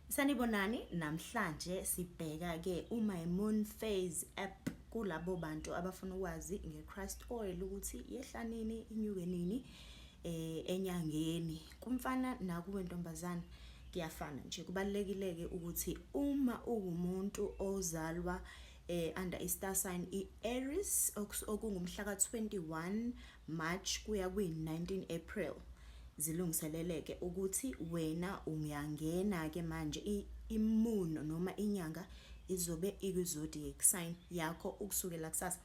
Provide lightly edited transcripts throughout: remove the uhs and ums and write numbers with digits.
Sanibonani, namhlanje sibheka ke uMy Moon Phase app kulabo bantu abafuna ukwazi ngeChrist Oil ukuthi yehla nini inyuke nini enyangeni. Kumfana nakuwe ntombazana kuyafana nje. Kubalulekile-ke ukuthi uma uwumuntu ozalwa under i-star sign i-Aries, okungumhla ka-21 March kuya kwi-19 April, zilungiseleleke ukuthi wena uyangena-ke manje i-moon noma inyanga izobe ikwi-zodiac sign yakho ukusukela kusasa.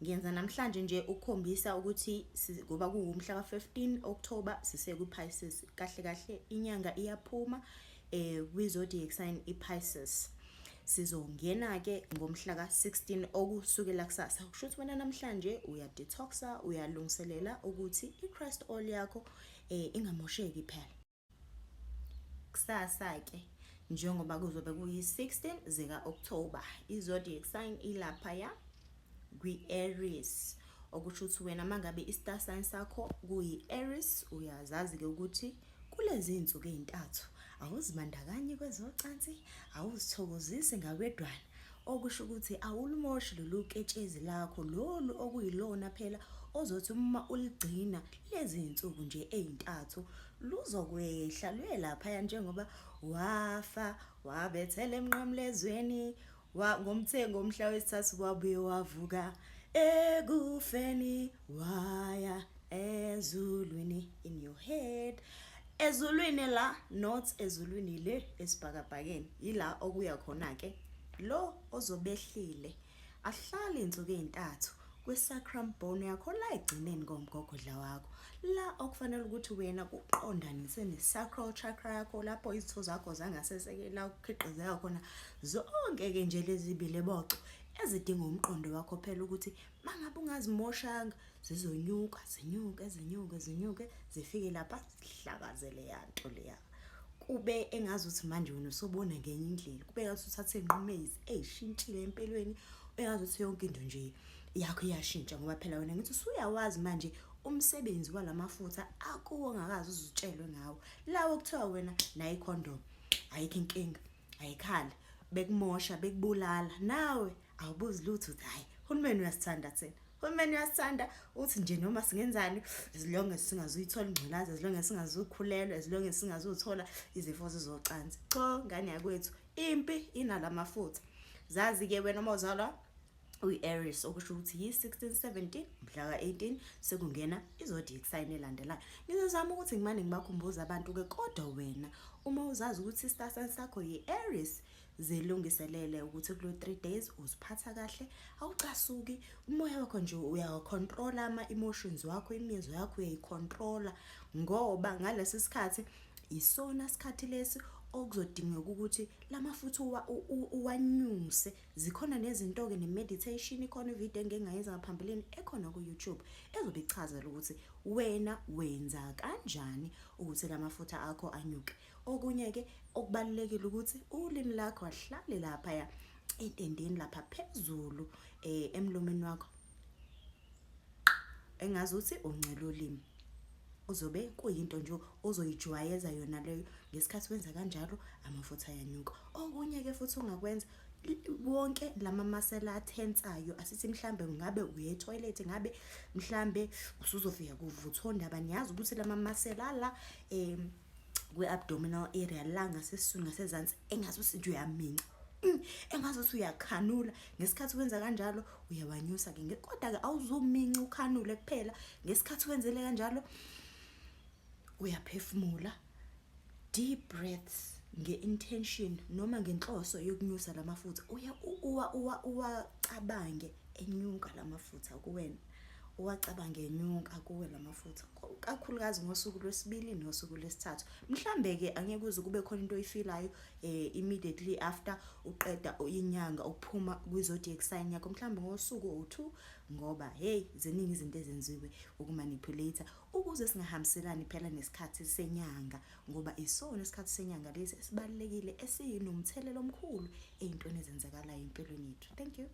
Ngiyenza namhlanje nje ukukhombisa ukuthi ngoba kuwumhla ka-15 October sisekwi-Pisces, kahle kahle inyanga iyaphuma kwi-zodiac sign i-Pisces. Sizongena-ke ngomhla ka-16 okusukela kusasa. Kusho ukuthi wena namhlanje uya-detoxa, uyalungiselela ukuthi i-Christ oil yakho ingamosheki phela. Kusasa-ke njengoba kuzobe kuyi-16 zika-October, i-zodiac sign ilaphaya kwi-Aries, okusho ukuthi wena mangabe i-star sign sakho kuyi-Aries, uyazazi-ke ukuthi kulezi iy'nsuku ey'ntathu awuzibandakanyi kwezocansi, awuzithokozisi ngawedwana, okusho ukuthi awulumoshi lolu ketshezi lakho lolu okuyilona phela ozothi uma uligcina lezi iy'nsuku nje ey'ntathu luzokwehla luye laphaya njengoba wafa wabethela emnqamlezweni ngomthengo ngomhla wesithathu wabuye wavuka ekufeni waya ezulwini. In your head, ezulwini la, not ezulwini le esibhakabhakeni, yila okuya khona ke lo ozobehlile ahlale insuku ezintathu kwi-sacrum bone yakho la egcineni komgogodla wakho, la okufanele ukuthi wena kuqondanise ne-sacral chakra yakho, lapho izitho zakho zangasese-ke la kukhiqizeka khona zonke-ke nje lezi bileboco ezidinga umqondo wakho phela ukuthi mangabe ungazimoshanga zizonyuka, zinyuke, zinyuke, zinyuke, zifike lapha zihlakaze leya nto leya, kube engazuthi manje wena usubona ngenye indlela, kube ngathi uthathe iy'nqumo ey'shintshile empilweni, engazuthi yonke into nje yakho iyashintsha, ngoba phela wena ngithi usuyawazi manje umsebenzi walamafutha akuwo ongakaze uzutshelwe ngawo, lawo kuthiwa wena nayo ikhondom ayikho inkinga, ayikhali, bekumosha bekubulala, nawe awubuzi lutho, uthi hhayi, uhulumeni uyasithanda thina, uhulumeni uyasithanda, uthi nje noma singenzani as long as singazuyithola ingculaza, as long as singazukhulelwa, as long as singazuthola izifo zezocansi. Cho ngane yakwethu, impi inalamafutha. Zazi-ke wena uma uzalwa uyi-Aries, okusho ukuthi yi-16 17 mhla ka-18 sekungena i-zodiac sign elandelayo. Ngizozama ukuthi ngimane ngibakhumbuze abantu-ke, kodwa wena uma uzazi ukuthi i-star sign sakho yi-Aries, zilungiselele ukuthi kulo 3 days uziphatha kahle, awucasuki, umoya wakho nje uyawacontrola, ama-emotions wakho, imizwa yakho uyayicontrola, ngoba ngalesi sikhathi isona sikhathi lesi okuzodingeka ukuthi lamafutha uwanyuse. Zikhona nezinto-ke ne-meditation, ikhona ividiyo engike ngayenza ngaphambilini ekhona ku-YouTube ezobe ichazela ukuthi wena wenza kanjani ukuthi lamafutha akho anyuke. Okunye-ke okubalulekile ukuthi ulimi lakho ahlale laphaya entendeni lapha phezulu emlomeni wakho, engazuthi uncela ulimi, uzobe kuyinto nje ozoyijwayeza yona leyo. Ngesikhathi wenza kanjalo amafutha ayanyuka. Okunye-ke futhi ongakwenza, wonke lama masela athensayo, asithi mhlambe ngabe uye etoilet, ngabe mhlambe usuzofika kuvuthondaba, niyazi ukuthi lama masela la kwi-abdominal area la ngasesiswini ngasezansi, engazuthi nje uyaminca, engazuthi uyakhanula. Ngesikhathi wenza kanjalo uyawanyusa-ke, kodwa-ke awuzuminca ukhanule kuphela. Ngesikhathi wenzele kanjalo uyaphefumula deep breaths nge-intention noma ngenhloso yokunyusa lamafutha, uya uwacabange enyuka lamafutha kuwena, uwacabange enyuka kuwe lamafutha, kakhulukazi ngosuku lwesibili nosuku lwesithathu. Mhlambe-ke angeke uze kube khona into oyifilayo immediately after uqeda inyanga ukuphuma kwi-zodiac sign yakho, mhlawumbe ngosuku o-2, ngoba hey, ziningi izinto ezenziwe ukumanipulate ukuze singahambiselani phela nesikhathi senyanga, ngoba isona isikhathi senyanga lesi esibalulekile esinomthelela omkhulu ey'ntweni ezenzakalayo empilweni yethu. Thank you.